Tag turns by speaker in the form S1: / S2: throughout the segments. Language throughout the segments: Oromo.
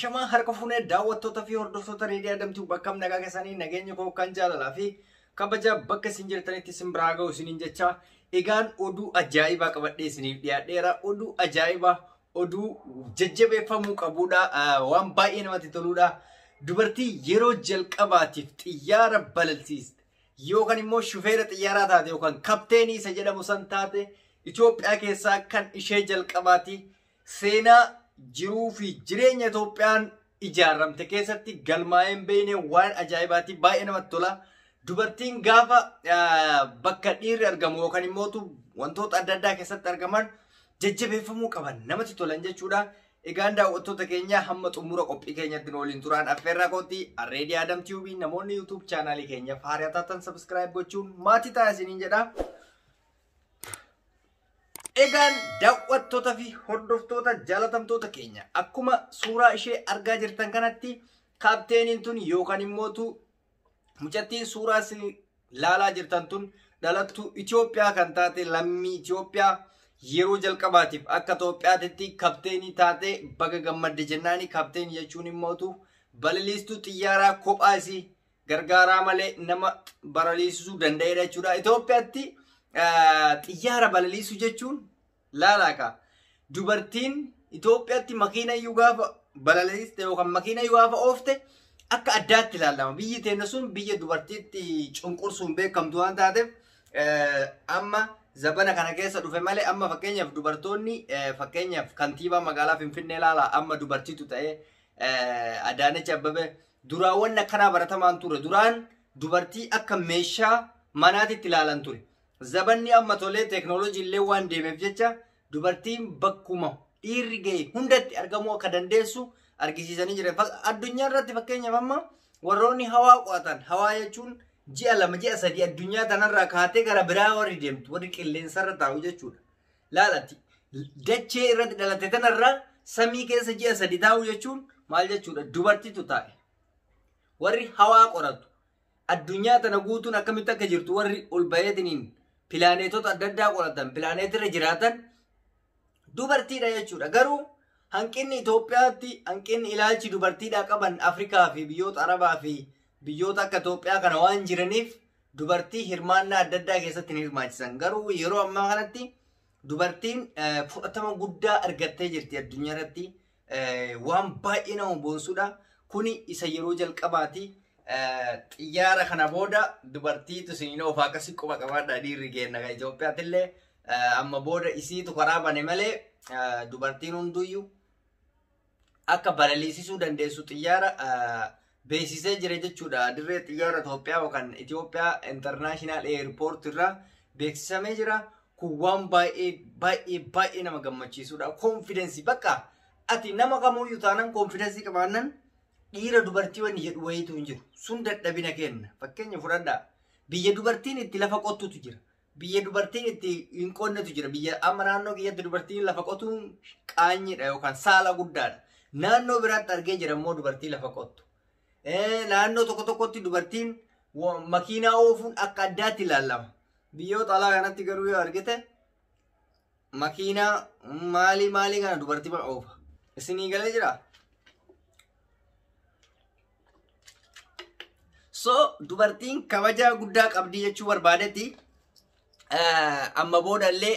S1: Ashamaa harka fuunee daawwattoota fi hordoftoota Reedii Adamtuu bakka nagaa keessanii nageenya koo kan jaalalaa fi kabaja bakka isin jirtanitti isin biraa ga'u isiniin jecha egaan oduu ajaa'ibaa qabadhee isiniif dhiyaadheera. Oduu ajaa'ibaa, oduu jajjabeeffamuu qabudha. Waan baay'ee namatti toludha. Dubartii yeroo jalqabaatiif xiyyaara balalsiiste yookaan immoo shufeera xiyyaaraa taate yookaan kapteenii isa jedhamu san taate Itoophiyaa keessaa kan ishee jalqabaati. Seenaa jiruu fi jireenya Itoophiyaan ijaaramte keessatti galmaa'ee hin beekne waan ajaa'ibaati. Baay'ee namatti tola. Dubartiin gaafa bakka dhiirri argamu yookaan immoo wantoota adda addaa keessatti argaman jajjabeeffamuu qaban namatti tolan jechuudha. Egaan daawwattoota keenya hamma xumura qophii keenyatti nu waliin turaan affeerraa kootti Reedii Adam Tube namoonni YouTube chaanaalii keenya haaraa taatan subscribe gochuun maatii ta'a isiniin jedha. Egaan daawwattoota fi hordoftoota jaalatamtoota keenya akkuma suuraa ishee argaa jirtan kanatti kaapteeniin tun yookaan immootu mucattiin suuraa isin laalaa jirtan tun dhalattuu Itoophiyaa kan taate lammii Itoophiyaa yeroo jalqabaatiif akka Itoophiyaatitti kapteenii taate baga gammadde jennaani. Kapteenii jechuun immootu balaliistuu xiyyaaraa kophaa isii gargaaraa malee nama balaliisuu danda'edha jechuudha. Itoophiyaatti xiyyaara balaliisuu jechuun laalaaka. Dubartiin Itoophiyaatti makiina iyyuu gaafa balaliiste yookaan makiina iyyuu gaafa oofte akka addaatti ilaalama. Biyyi teenya sun biyya dubartiitti cunqursuun beekamtu waan taateef amma zabana kana keessa dhufe malee amma fakkeenyaaf dubartoonni fakkeenyaaf kantiibaa magaalaa Finfinnee ilaala amma dubartiitu ta'ee Adaanech Abbabee duraawwan akkanaa baratamaan ture. Duraan dubartii akka meeshaa manaatitti ilaalan ture. Zabanni amma tolee teeknooloojii illee waan deemeef jecha dubartiin bakkuma dhiirri ga'e hundatti argamuu akka dandeessu argisiisanii jiran. Addunyaa irratti fakkeenyaaf amma warroonni hawaa qo'atan hawaa jechuun ji'a 2 ji'a 3 addunyaa tanarraa kaatee gara biraa warri deemtu warri qilleensarra taa'u jechuudha. Laalatti dachee irratti dhalate tanarraa samii keessa ji'a 3 taa'u jechuun maal jechuudha? Dubartiitu taa'e. Warri hawaa qoratu addunyaa tana guutuun akkamitti akka jirtu warri ol baheetiniin pilaaneetota adda addaa qoratan pilaaneetirra jiraatan dubartiidha jechuudha. Garuu hanqinni Itoophiyaatti hanqinni ilaalchi dubartiidhaa qaban Afrikaa fi biyyoota Arabaa fi biyyoota akka Itoophiyaa kana waan jiraniif dubartii hirmaannaa adda addaa keessatti hin hirmaachisan. Garuu yeroo ammaa kanatti dubartiin fudhatama guddaa argattee jirti addunyaa irratti waan baay'ee nama boonsudha. Kuni isa yeroo jalqabaati. Xiyyaara kana booda dubartiitu isiniin oofaa akkasii quba qabaadha dhiirri keenya kan Itoophiyaatti amma booda isiitu karaa bane malee dubartiin hunduyyuu akka balaliisisuu dandeessu xiyyaara beeksisee jira jechuudha. Dirree xiyyaara Itoophiyaa yookaan Itoophiyaa International Airport irraa beeksisamee jira. Kun waan baay'ee baay'ee baay'ee nama gammachiisudha. Konfidensii bakka ati nama kamuyyuu taanaan konfidensii qabaannan dhiira dubartii wanni jedhu wayiitu hin jiru. Sun dadhabina kenna. Fakkeenya fudhadhaa. Biyya dubartiin itti lafa qottutu jira. Biyya dubartiin itti hin qonnetu jira. Biyya amma naannoo kiyyatti dubartiin lafa qotuun qaanyiidha yookaan saala guddaadha. Naannoo biraatti argee jira immoo dubartii lafa qottu. Naannoo tokko tokkotti dubartiin makiinaa oofuun akka addaatti ilaalama. Biyyoota alaa kanatti garuu yoo argite makiinaa maalii maalii kana dubartii oofa. Isinii galee jiraa? So dubartiin kabajaa guddaa qabdi jechuu barbaadetti amma boodallee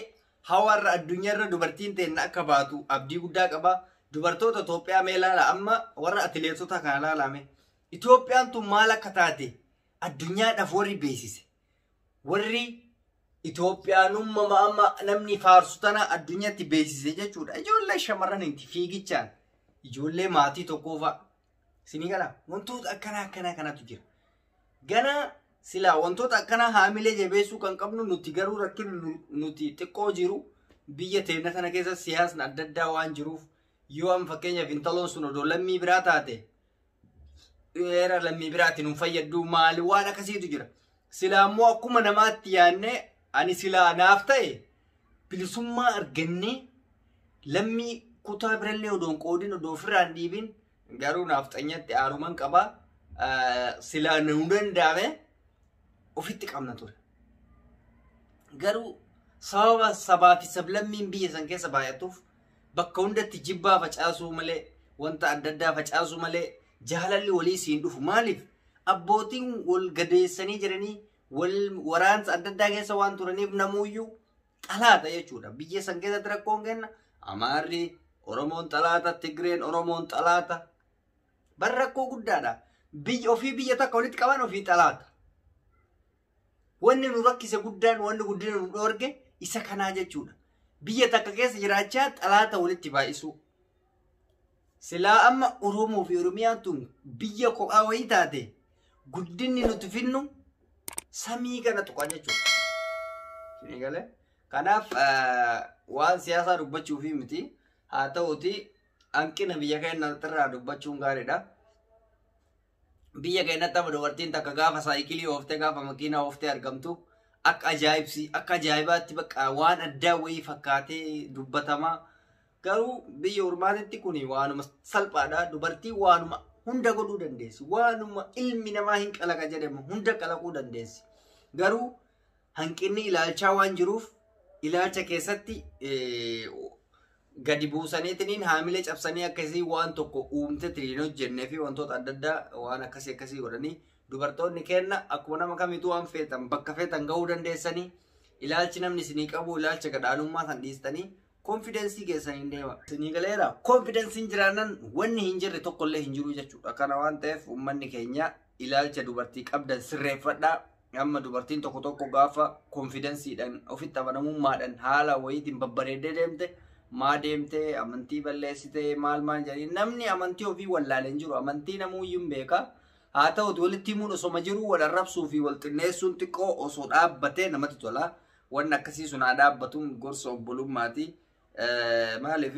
S1: hawaarra addunyaarra dubartiin teenna akka baatu abdii guddaa qaba. Dubartoota Itoophiyaa mee ilaala amma warra atileetota kana ilaalame. Itoophiyaan tun maal akka taate addunyaadhaaf warri beeksise. Warri Itoophiyaanummaa amma namni faarsu tana addunyaatti beeksise jechuudha. Ijoollee shamarran itti fiigichaan ijoollee maatii tokkoo fa'a. Isinii gala wantoota akkanaa akkanaa kanatu jira. Gana silaa wantoota akkanaa haamilee jabeessuu kan qabnu nuti garuu rakkinni nuti xiqqoo jiru biyya teenya kana keessa siyaasni adda addaa waan jiruuf yoo amma fakkeenyaaf intaloon sun odoo lammii biraa taate heera lammii biraatiin hin fayyaddu maali waan akkasiitu jira. Silaa immoo akkuma namaatti yaadnee ani silaa naaf ta'e bilisummaa argannee lammii kutaa birallee odoo hin qoodin odoo ofirraa hin dhiibin garuu naaf xanyatti aaruman qabaa. Silaa nu danda'ame ofitti qabna ture. Garuu sababa sabaa fi sablammiin biyya san keessa baay'atuuf bakka hundatti jibbaa facaasuu malee wanta adda addaa facaasu malee jaalalli walii siin dhufu. Maaliif abbootiin wal gadeessanii jiranii wal waraansa adda addaa keessa waan turaniif namuuyyuu xalaata jechuudha. Biyya san keessatti rakkoon kenna Amaarri Oromoon xalaata, Tigreen Oromoon xalaata. Bar rakkoo guddaadha. Biyya ofii biyya takka walitti qaban ofii xalaata. Wanni nu rakkise guddaan wanni guddina nu dhoorge isa kanaa jechuudha. Biyya takka keessa jiraachaa xalaata walitti baay'isuu. Silaa amma Oromoo fi Oromiyaan tun biyya kophaa wayii taate guddinni nuti finnu samii kana tuqa jechuudha. Isinii galee? Kanaaf waan siyaasaa dubbachuufi miti. Haa ta'uti hanqina biyya keenya irraa dubbachuun gaariidha. Biyya keenyatti amma dubartiin takka gaafa saayikilii ooftee gaafa makiinaa ooftee argamtu akka ajaa'ibsi akka ajaa'ibaatti bakka waan addaa wayii fakkaatee dubbatama. Garuu biyya ormaatitti kun waanuma salphaadha. Dubartii waanuma hunda godhuu dandeessi. Waanuma ilmi namaa hin qalaqa jedhamu hunda qalaquu dandeessi. Garuu hanqinni ilaalchaa waan jiruuf ilaalcha keessatti gadi buusaniitiin haamilee cabsanii akkasii waan tokko uumteetiin hin hojjennee fi wantoota adda addaa waan akkasii akkasii godhanii dubartoonni kenna akkuma nama kamiituu waan feetan bakka feetan gahuu dandeessanii ilaalchi namni isinii qabu ilaalcha gadhaanummaa san dhiistanii konfidensii keessaniin deema. Isinii galeera konfidensiin jiraannan wanni hin jirre tokkollee hin jiru jechuudha. Kana waan ta'eef uummanni keenya ilaalcha dubartii qabdan sirreeffadhaa. Amma dubartiin tokko tokko gaafa konfidensiidhaan ofitti amanamummaadhaan haala wayiitiin babbareeddee deemte maa deemtee amantii balleessitee maal maal jedhanii namni amantii ofii wallaalee hin jiru. Amantii namuuyyuu hin beeka. Haa ta'uti walitti himuun osoma jiru wal arrabsuu fi wal xinneessuun xiqqoo osoo dhaabbatee namatti tola. Wanni akkasii sun haa dhaabbatuun gorsa obbolummaati. Maaliif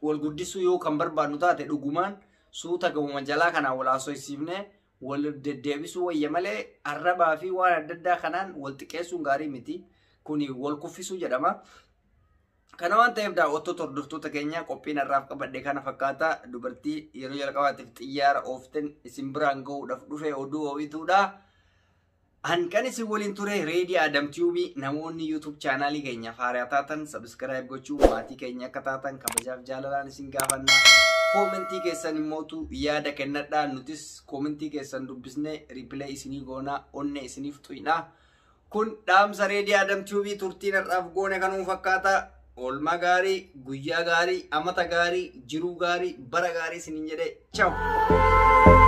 S1: wal guddisuu yoo kan barbaadnu taate dhugumaan suuta gamuma jalaa kanaan wal haasofsiifnee wal deddeebisuu wayya malee arrabaa fi waan adda addaa kanaan wal xiqqeessuun gaarii miti. Kuni wal kuffisuu jedhama. Kana waan ta'eef daawwattoota hordoftoota keenya qophiin har'aaf qabadhe kana fakkaata. Dubartii yeroo jalqabaatiif xiyyaara ooften isin biraan gahuudhaaf dhufe oduu ho'ituudha. Kan isin waliin ture Reedii Adam Tube namoonni YouTube chaanaalii keenya haaraa taatan subscribe gochuu maatii keenya akka taatan kabajaaf jaalalaan isin gaafanna. Koomentii keessan immootu yaada kennadhaa. Nutis koomentii keessan dubbisnee riipilee isinii goonaa onnee isiniif xuyinaa. Kun dhaamsa Reedii Adam Tube turtiin har'aaf goone kanuu fakkaata. Oolmaa gaarii, guyyaa gaarii, amata gaarii, jiruu gaarii, bara gaarii isiniin jedhee. Ciao!